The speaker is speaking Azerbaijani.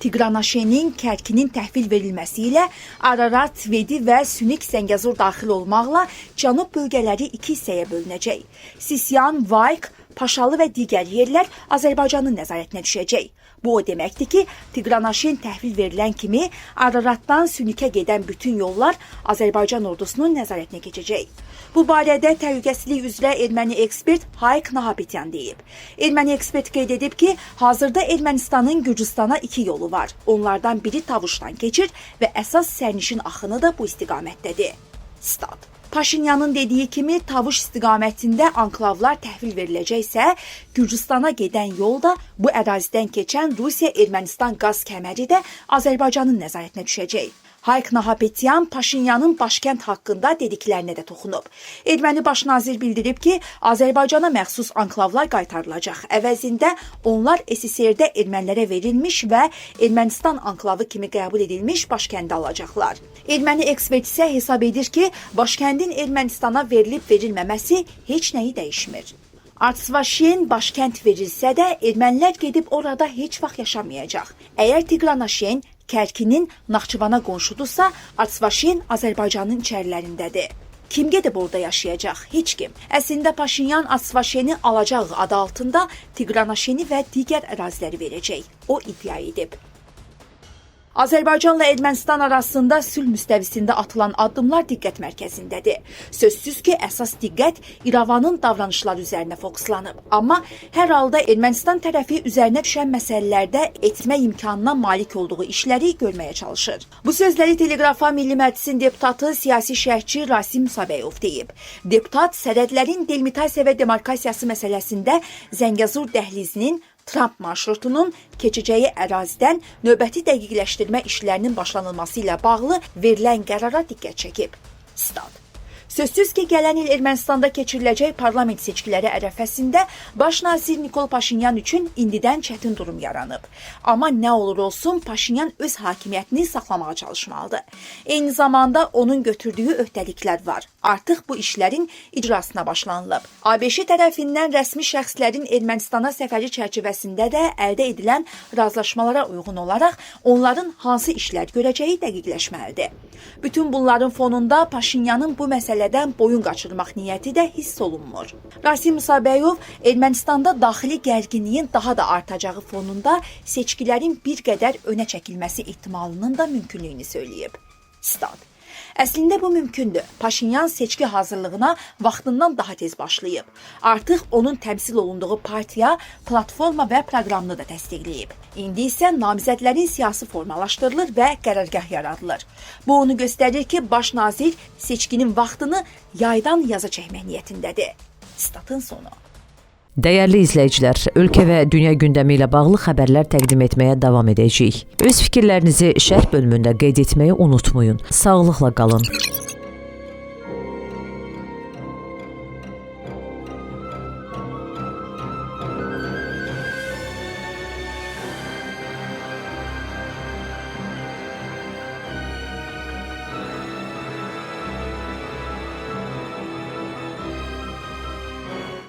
Tiqranaşenin, Kərkinin təhvil verilməsi ilə Ararat, Vedi və Sünik Zəngəzur daxil olmaqla cənub bölgələri iki hissəyə bölünəcək. Sisyan, Vayk, Paşalı və digər yerlər Azərbaycanın nəzarətinə düşəcək. Bu o deməkdir ki, Tiqranaşen təhvil verilən kimi Araratdan Sünikə gedən bütün yollar Azərbaycan ordusunun nəzarətinə keçəcək. Bu barədə təhlükəsizlik üzrə erməni ekspert Hayk Nahapetyan deyib. Erməni ekspert qeyd edib ki, hazırda Ermənistanın Gürcüstana iki yolu var. Onlardan biri Tavuşdan keçir və əsas sərnişin axını da bu istiqamətdədir. Stat. Paşinyanın dediyi kimi Tavuş istiqamətində anklavlar təhvil veriləcəksə, Gürcüstana gedən yol da bu ərazidən keçən Rusiya-Ermənistan qaz kəməri də Azərbaycanın nəzarətinə düşəcək. Hayk Nahapetyan Paşinyanın başkənd haqqında dediklərinə də toxunub. Erməni baş nazir bildirib ki, Azərbaycana məxsus anklavlar qaytarılacaq. Əvəzində onlar SSR-də ermənilərə verilmiş və Ermənistan anklavı kimi qəbul edilmiş başkəndi alacaqlar. Erməni ekspert isə hesab edir ki, başkəndin Ermənistana verilib verilməməsi heç nəyi dəyişmir. Artsvaşen başkənd verilsə də ermənilər gedib orada heç vaxt yaşamayacaq. Əgər Tiqranaşen Kərkinin Naxçıvana qonşudursa, Artsvaşen Azərbaycanın içərilərindədir. Kim gedib orada yaşayacaq? Heç kim. Əslində Paşinyan Artsvaşeni alacaq adı altında Tiqranaşeni və digər əraziləri verəcək. O iddia edib. Azərbaycanla Ermənistan arasında sülh müstəvisində atılan addımlar diqqət mərkəzindədir. Sözsüz ki, əsas diqqət İrəvanın davranışları üzərinə fokuslanıb. Amma hər halda Ermənistan tərəfi üzərinə düşən məsələlərdə etmə imkanına malik olduğu işləri görməyə çalışır. Bu sözləri Teleqrafa Milli Məclisin deputatı, siyasi şərhçi Rasim Musabəyov deyib. Deputat sərhədlərin delimitasiya və demarkasiyası məsələsində Zəngəzur dəhlizinin Tramp marşrutunun keçəcəyi ərazidən növbəti dəqiqləşdirmə işlərinin başlanılması ilə bağlı verilən qərara diqqət çəkib. Stat. Sözsüz ki, gələn il Ermənistanda keçiriləcək parlament seçkiləri ərəfəsində baş nazir Nikol Paşinyan üçün indidən çətin durum yaranıb. Amma nə olur olsun, Paşinyan öz hakimiyyətini saxlamağa çalışmalıdır. Eyni zamanda onun götürdüyü öhdəliklər var. Artıq bu işlərin icrasına başlanılıb. ABŞ tərəfindən rəsmi şəxslərin Ermənistana səfəri çərçivəsində də əldə edilən razılaşmalara uyğun olaraq onların hansı işlər görəcəyi dəqiqləşməlidir. Bütün bunların fonunda Paşinyanın bu məsələdən boyun qaçırmaq niyyəti də hiss olunmur. Rasim Musabəyov Ermənistanda daxili gərginliyin daha da artacağı fonunda seçkilərin bir qədər önə çəkilməsi ehtimalının da mümkünlüyünü söyləyib. Stat. Əslində bu mümkündür. Paşinyan seçki hazırlığına vaxtından daha tez başlayıb. Artıq onun təmsil olunduğu partiya platforma və proqramını da təsdiqləyib. İndi isə namizədlərin siyasi formalaşdırılır və qərargah yaradılır. Bu onu göstərir ki, baş nazir seçkinin vaxtını yaydan yaza çəkmək niyyətindədir. Statın sonu. Dəyərli izləyicilər, ölkə və dünya gündəmi ilə bağlı xəbərlər təqdim etməyə davam edəcəyik. Öz fikirlərinizi şərh bölümündə qeyd etməyi unutmayın. Sağlıqla qalın.